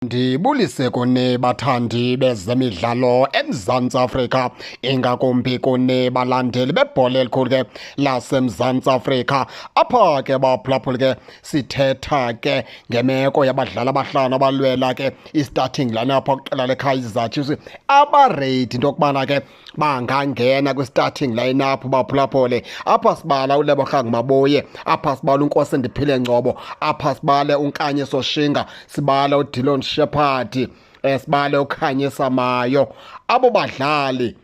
Ndibulise kuni bathandi bezemidlalo eMzantsi Afrika, ingakumbi kuni balandeli bebhola elikhulu ke laseMzantsi Afrika. Apha ke baphulaphuli ke sithetha ke ngemeko yabadlali abahlanu abalwela ke i-starting lineup kwiqela leKaizer Chiefs, abaready into yokubana ke bangangena kwi-starting lineup baphulaphule. Apha sibala uLebogang Maboe, apha sibala uNkosindiphile Ngcobo, apha sibale uNkanyiso Shinga, sibale uDillon Sheppard, sibale uKhanyisa Mayo. Abo badlali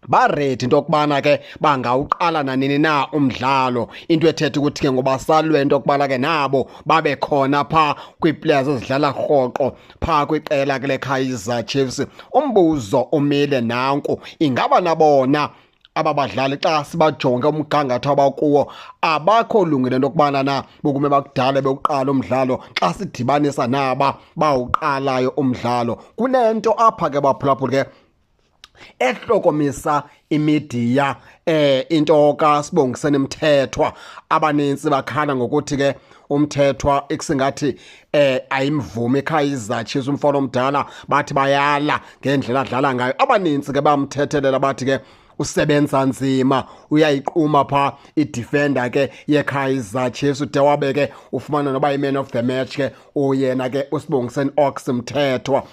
baready into yokubana ke bangawuqala nanini na umdlalo, into ethetha ukuthi ke ngoba salwe into yokubana ke nabo babe khona phaa kwii-players ezidlala rhoqo phaa kwiqela ke leKaizer Chiefs. Umbuzo umile nanku: ingaba nabona aba badlali xa sibajonge umgangatho abakuwo abakho lungile into yokubana na bokume bakudala bewuqala umdlalo xa sidibanisa naba bawuqalayo umdlalo? Kunento apha ke baphulaphuli ke ehlokomisa imidiya, into kaSibongiseni Mthethwa. Abanintsi bakhala ngokuthi ke uMthethwa ekusingathi ayimvumi iKaizer Chiefs, umfana omdala, bathi bayala ngendlela adlala ngayo. Abanintsi ke bamthethelela, bathi ke usebenza nzima, uyayiquma pha i-defender ke yeKaizer Chiefs, ude wabe ke ufumana noba yi-man of the match ke uyena ke uSibongiseni Ox Mthethwa.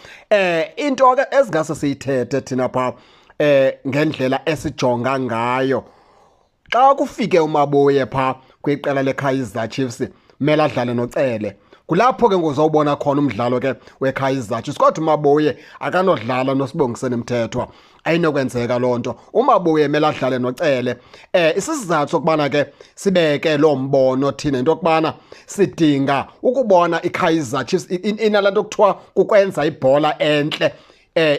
Into ke ezingase siyithethe thina pha ngendlela esijonga ngayo, xa kufike uMaboe pha kwiqela leKaizer Chiefs mele adlale noCele. Kulapho ke ngozawubona khona umdlalo ke weKaizer Chiefs, kodwa uMaboe akanodlala noSibongiseni Mthethwa, ayinokwenzeka loo nto. UMaboe mele adlale noCele. Isizathu sokubana ke sibeke lo mbono thina into yokubana sidinga ukubona iKaizer Chiefs inalaa nto kuthiwa kukwenza ibhola entle.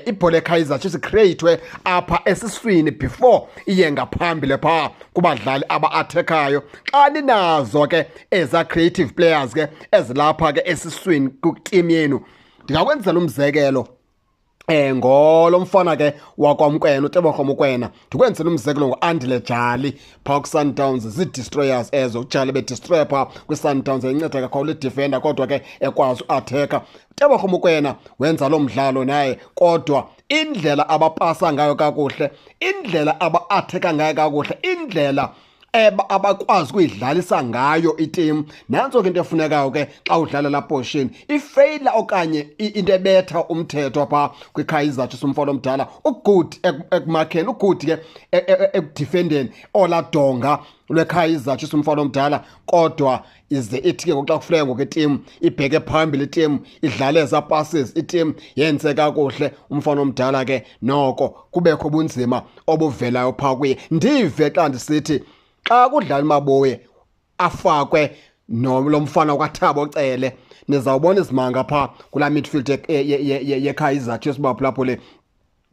Ibhola eKaizer Chiefs create apha esiswini before iye ngaphambili phaa kubadlali aba-attack-ayo. Xa ninazo ke eza creative players ke ezilapha ke esiswini kwiteam yenu, ndingakwenzela umzekelo ngolo mfana ke wakwaMkwena, uTebogo Mokoena. Ndikwenzela umzekelo ngoAndile Jali phaa ku-Sundowns, zii-destroyers ezo. UJali bedestroya phaa kwi-Sundowns, enceda kakhulu idefender kodwa ke ekwazi uattacka. Tebogo Mokoena wenza lo mdlalo naye, kodwa indlela abapasa ngayo kakuhle, indlela aba-attacka ngayo kakuhle, indlela abakwazi ukuyidlalisa ngayo iteam, nantso ke into efunekayo ke xa udlala laa position. Ifeyila okanye into ebetha uMthethwa phaa kwiKaizer Chiefs, umfana omdala ugood ekumakheni, ugood ke ekudefendeni olaa donga lweKaizer Chiefs umfana omdala, kodwa ize ithi ke ngoku xa kufuneka ngoku iteam ibheke phambili, iteam idlale ezaa passes, iteam yenze kakuhle, umfana omdala ke noko kubekho ubunzima obuvelayo phaa kuye. Ndive xa ndisithi xa kudlala uMaboe afakwe no lo mfana kwaThabo Cele, nizawubona izimanga phaa kulaa midfield yeKaizer Chiefs baphulaphule.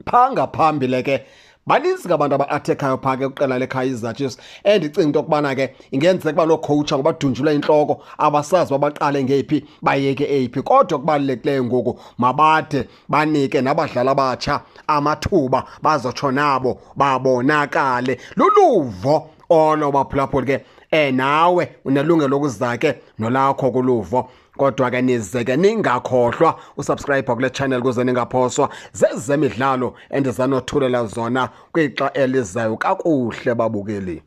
Phaa ngaphambili ke baninzi ke abantu aba-attackayo phaa ke kwiqela leKaizer Chiefs, endicinga into yokubana ke ingenzeka uba loo coach ngoba dunjulwe intloko, abasazi uba baqale ngeyiphi bayeke eyiphi. Kodwa okubalulekileyo ngoku mabade banike nabadlali abatsha amathuba bazotsho nabo babonakale. Luluvo olo baphulaphuli ke, nawe unelungelo lokuza ke nolakho kuluvo, kodwa ke nize ke ningakhohlwa usubscribe kule channel kuze ningaphoswa zezemidlalo endizanothulela zona kwixa elizayo. Kakuhle babukeli.